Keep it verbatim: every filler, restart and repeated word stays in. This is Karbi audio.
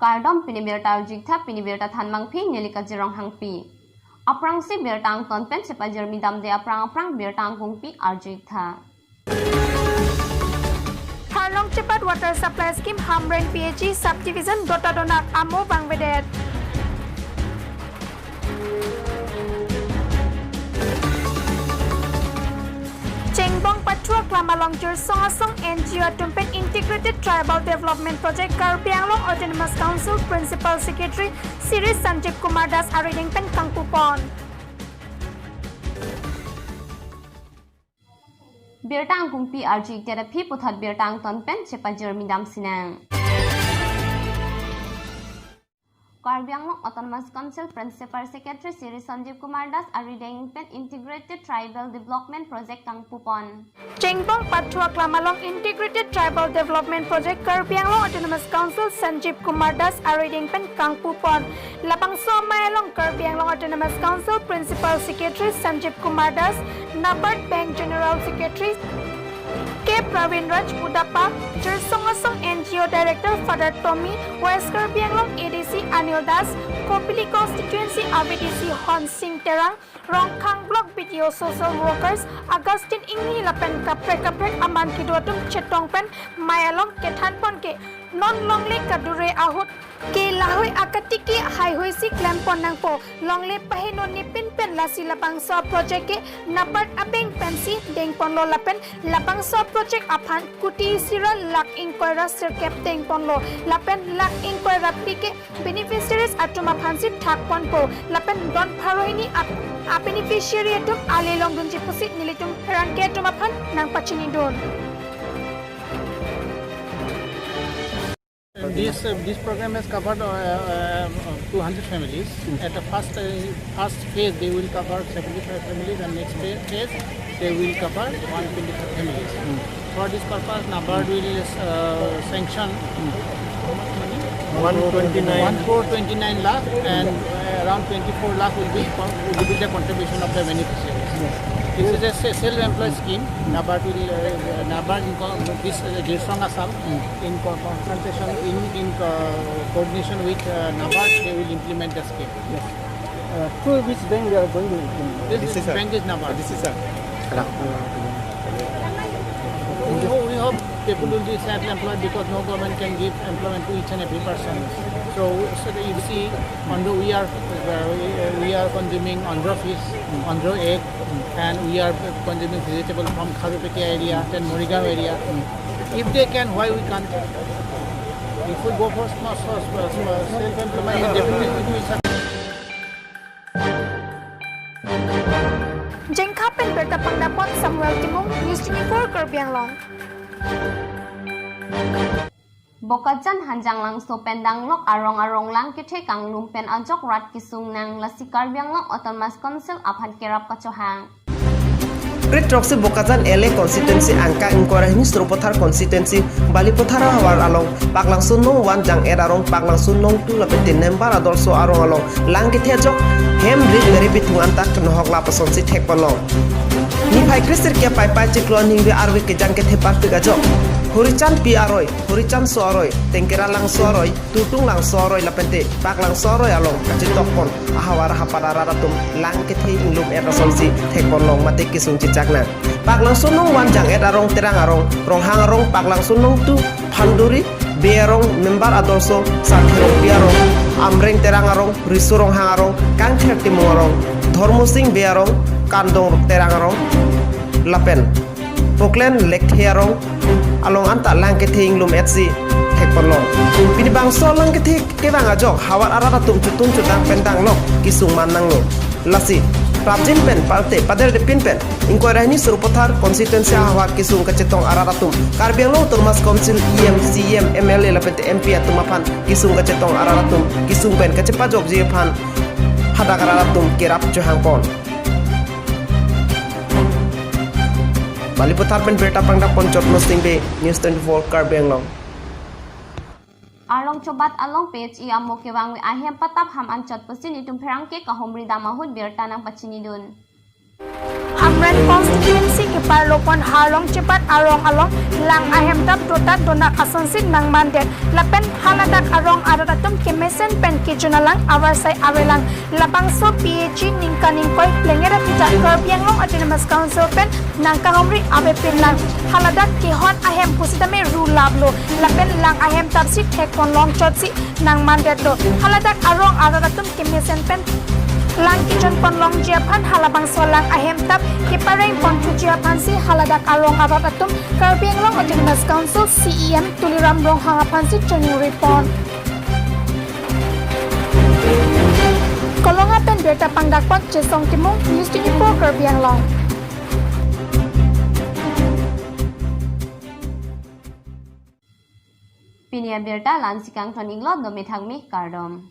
Kardom, pini birta arju-ik tha, pini birta thanbangpi Nelika Jirong Hangpi. Aphrangsi birta angton pen chepajirmi damde aphrang aphrang birta angkungpi arju-ik tha. Harlongchepat Water Supply Scheme Hamren P H E Subdivision dota donak amo vangvedet. Chengbong Pathu Aklam along Jirsong Asong N G O atum pen Integrated Tribal Development Project Karbi Anglong Autonomous Council Principal Secretary Shri Sanjeev Kumar Das arideng pen kangpupon. Birta angkungpi arju-ik tera phi puthot birta angton pen chepajirmi damsinang. Karbi Anglong Autonomous Council Principal Secretary Shri Sanjeev Kumar Das arideng pen Integrated Tribal Development Project kangpupon. Chengbong Pathu Aklam along Integrated Tribal Development Project Karbi Anglong Autonomous Council Sanjeev Kumar Das arideng pen kangpupon. Labangso amei along Karbi Anglong Autonomous Council Principal Secretary Sanjeev Kumar Das, NABARD Bank General Secretary K Pravin Raj Udapa, Jirsong Asong N G O Director Father Tommy, West Karbi Anglong A D C Anil Das, Kopili Constituency A V D C Hon Sing Terang, Rongkhang Block B D O Social Workers Augustine Inghi lapen kaprek kaprek aman kedo atum chetong pen mei along kethanpon ke non longle kadure ahut ke lahei akatiki haihui si klempon nangpo, longle paheno nipin pen lasi labangso project ke NABARD abeng pensi dengponlo lapen labangso project aphan kuti isi ra lakh ingkoi ra sirkep dengponlo lapen lakh ingkoi ra phli ke beneficiaries atum aphansi thakponpo lapen don pharo hini ap-, a beneficiary atum ale longdunji pusi nelitum pherangke atum aphan nangpachinidun. This, uh, this program has covered, uh, uh, two hundred families. At the first, uh, first phase, they will cover seventy-five families, and next pha-, phase, they will cover one twenty-five families. For this purpose, NABARD will, uh, sanction one twenty-nine. One four twenty-nine lakh, and, uh, around twenty-four lakh will be con-, will be the contribution of the beneficiaries. This is a se-, self-employed scheme. NABARD will, uh, NABARD in co-, this, uh, Jirsong Asong in co-, consultation, in, in co-, coordination with, uh, NABARD, they will implement the scheme. Yes. Uh, through which bank we are going to implement? This bank is NABARD. This is a We ho-, we hope people will be self-employed because no government can give employment to each and every person. So, so that you see, although we are, uh, we, we are consuming andhra fish, andhra egg, and we are consuming vegetable from Kharupeta area, then Morigaon area. If they can, why we can't? If we go for small, small, small, small self-employment, definitely we will succeed. Jengkha pen birta pangdapon Samuel Timung, News twenty-four Karbi Anglong. Bokajan Hanjanglangso pen danglok arong arong lang kethe kanglum pen ajok rat kesung nang, lasi Karbi Anglong Autonomous Council aphan kerap kachohang. Kre throksi Bokajan L A constituency angka ingkoi ra hini Sarupathar constituency Balipathar ahavar along Paklangso nong one jang-et arong, Paklangso nong two lapen tin number Adolso arong along lang kethe ajok hem rit meri bithung anta kenohok lapusonsi thekponlong. Niphai kre sirkep Paipai chiklo aningve arve kejang kethe parpik ajok Horichand Pi aroi, Horichand So aroi, Tengkera Langso aroi, Tutung Langso aroi lapente Paklangso aroi along kachetokpon ahavar ahapat arat atum lang kethe inglum-et asonsi thekponlong mate kesung chechak nang. Paklangso nong one jang-et arong, Terang arong, Ronghang arong, Paklangso nong two Phanduri, Bey arong, member Adolso, Sarthe Rongpi arong, Amreng Terang arong, Riso Ronghang arong, Kangther Timung arong, Dhormo Sing Bey arong, Kandong Terang arong lapen Poklen Lekthe arong along anta lang kethe inglum-etsi thekponlong. Pini bangso lang kethe kevang ajok havar arat atum chutum chudang pen danglok kesung man nanglo. Lasi prapjin pen parte paderdepin pen ingkoi ra hini Sarupathar constituency ahavar kesung kachetong arat atum Karbi Anglong Autonomous Council E M, C E M, M L A lapente M P atum aphan kesung kachetong arat atum kesung pen kachepajokji aphan hadak arat atum kerap chohangpon. Balipathar pen birta pangdapon Jotno Singbe, News twenty-four Karbi Anglong. Arlong Chobat along P H E amo kevangve ahem patap ham anchot pusi netum pherangke kahumri dam ahut birta nangpachinidun. Hamren Constituency keparlopon Harlong Chibat arong along lang ahem tap dotat donak asonsi nangmandet lapen haladak arong arat atum kemesen pen kejun alang avarsai avelang. Labangso P A G ningkan ingkoi plengera pita Karbi Anglong Autonomous Council pen nangkahumri avepinlang. Haladak kehon ahem pusitame ru laplo lapen lang ahem tapsi thekpon longchotsi nangmandetlo. Haladak arong arat atum kemesen pen lang kejunpon longji aphan halabangso lang ahem tap keparengpon thuji aphansi haladak arong arat atum Karbi Anglong Autonomous Council C E M Tuliram Ronghang aphansi choningri pon. Kolonga pen birta pangdakpon Chesong Timung, News twenty-four Karbi Anglong. Pini abirta la-ansi kangton iklo, dome thakme, kardom.